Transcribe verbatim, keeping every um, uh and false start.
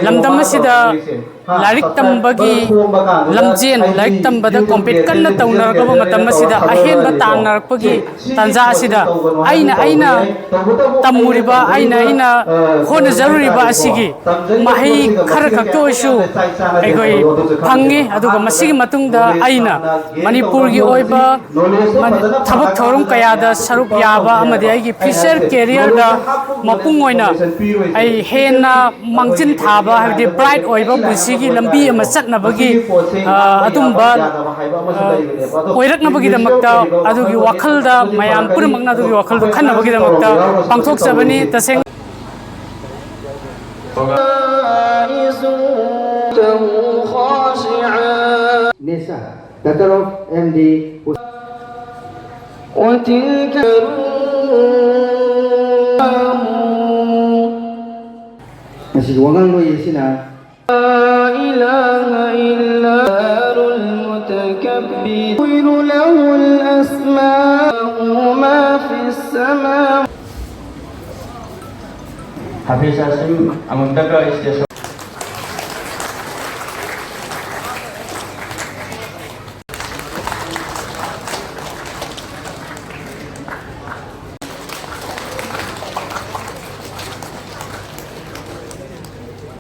ꯂꯝꯗꯝ ꯑꯁꯤꯗ ꯂꯥꯏꯔꯤꯛ ꯇꯝꯕꯒꯤ ꯂꯝꯖꯦꯟ, ꯂꯥꯏꯔꯤꯛ ꯇꯝꯕꯗ ꯀꯣꯝꯄꯤꯠ ꯀꯟꯅ ꯇꯧꯅꯔꯛꯂꯕ ꯃꯇꯝ ꯑꯁꯤꯗ ꯑꯍꯦꯟꯕ ꯇꯥꯟꯅꯔꯛꯄꯒꯤ ꯇꯥꯟꯖꯥ ꯑꯁꯤꯗ ꯑꯩꯅ, ꯑꯩꯅ ꯇꯝꯃꯨꯔꯤꯕ, ꯑꯩꯅ, ꯑꯩꯅ ꯍꯣꯠꯅꯖꯔꯨꯔꯤꯕ ꯑꯁꯤꯒꯤ ꯃꯍꯩ ꯈꯔ ꯈꯛꯇ ꯑꯣꯏꯁꯨ ꯑꯩꯈꯣꯏ ꯐꯪꯉꯤ꯫ ꯑꯗꯨꯒ ꯃꯁꯤꯒꯤ ꯃꯇꯨꯡꯗ ꯑꯩꯅ ꯃꯅꯤꯄꯨꯔꯒꯤ ꯑꯣꯏꯕ ꯃꯅꯤ-, ꯊꯕꯛ ꯊꯧꯔꯝ ꯀꯌꯥꯗ ꯁꯔꯨꯛ ꯌꯥꯕ ꯑꯃꯗꯤ ꯑꯩꯒꯤ future career ꯗ ꯃꯄꯨꯡ ꯑꯣꯏꯅ ꯑꯩ ꯍꯦꯟꯅ ꯃꯥꯡꯖꯤꯟ ꯊꯥꯕ, ꯍꯥꯏꯕꯗꯤ bright ꯑꯣꯏꯕ ꯄꯨꯟꯁꯤꯒꯤ ꯂꯝꯕꯤ ꯑꯃ ꯆꯠꯅꯕꯒꯤ, ꯑ, ꯑꯗꯨꯝꯕ, ꯑ, ꯑꯣꯏꯔꯛꯅꯕꯒꯤꯗꯃꯛꯇ, ꯑꯗꯨꯒꯤ ꯋꯥꯈꯜꯗ ꯃꯌꯥꯝ ꯄꯨꯝꯅꯃꯛꯅ ꯑꯗꯨꯒꯤ ꯋꯥꯈꯜꯗꯣ ꯈꯟꯅꯕꯒꯤꯗꯃꯛꯇ ꯄꯥꯡꯊꯣꯛꯆꯕꯅꯤ꯫ ꯇꯁꯦꯡꯅ نساء، daughter of M D Hussain. وتلك ꯃꯁꯤꯒꯤ ꯋꯥꯉꯥꯡ ꯂꯣꯏ ꯑꯁꯤꯅ لا إله إلا المتكبر له الأسماء ما في السماء. ꯍꯥꯐꯤꯖ ꯑꯥꯁꯤꯝ ꯑꯃꯨꯛꯇꯒ stage